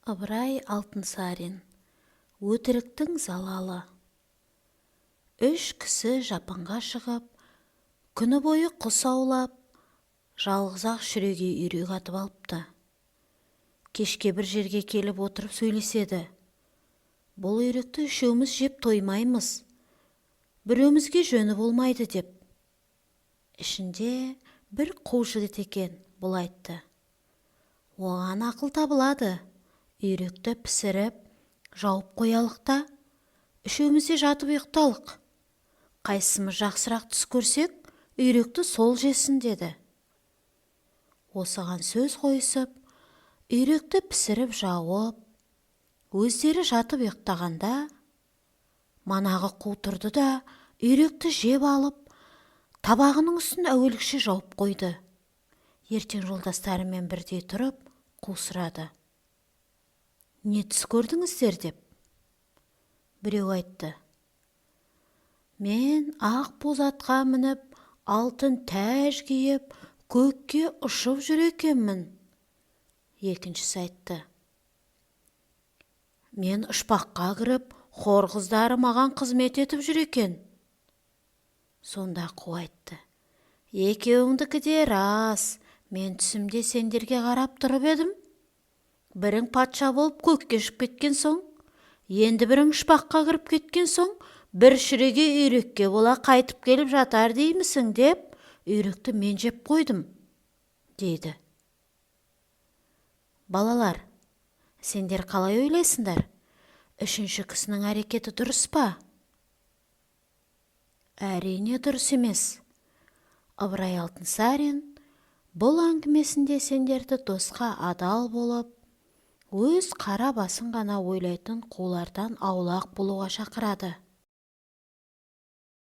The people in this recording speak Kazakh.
Ыбырай Алтынсарин. Өтіріктің залалы. Үш кісі жапанға шығып, күні бойы құс аулап, жалғыз-ақ шүреге үйрек атып алыпты. Кешке бір жерге келіп отырып сөйлеседі. Бұл үйректі үшеуміз жеп тоймаймыз, біреумізге жөні болмайды деп. Ішінде бір қу жігіт екен, бұл айтты. Оған ақыл табылады. Үйректі пісіріп, жауып қоялық та, үшеуміз де жатып ұйықталық. Қайсымыз жақсырақ түс көрсек, үйректі сол жесін деді. Осыған сөз қойысып, үйректі пісіріп жауып, өздері жатып ұйықтағанда, манағы қу тұрды да үйректі жеп алып, табағының үстін әуелгіше жауып қойды. Ертең жолдастарымен бірдей тұрып, қу сұрады. Не түс көрдіңіздер деп. Біреу айтты. Мен ақ боз атқа мініп, алтын тәж киіп, көкке ұшып жүр екенмін. Екіншісі айтты. Мен ұшпаққа кіріп, хор қыздары маған қызмет етіп жүр екен. Сонда қу айтты. Екеуіңдікі де рас, мен түсімде сендерге қарап тұрып едім. Бірің патша болып көкке ұшып кеткен соң, енді бірің ұшпаққа кіріп кеткен соң, бір шүреге үйрекке бола қайтып келіп жатар деймісің деп, үйректі мен жеп қойдым, дейді. Балалар, сендер қалай ойлайсыңдар? Үшінші кісінің әрекеті дұрыс па? Әрине дұрыс емес. Ыбырай Алтынсарин бұл әңгімесінде сендерді досқа адал болып, өз қара басын ғана ойлайтын қулардан аулақ болуға шақырады.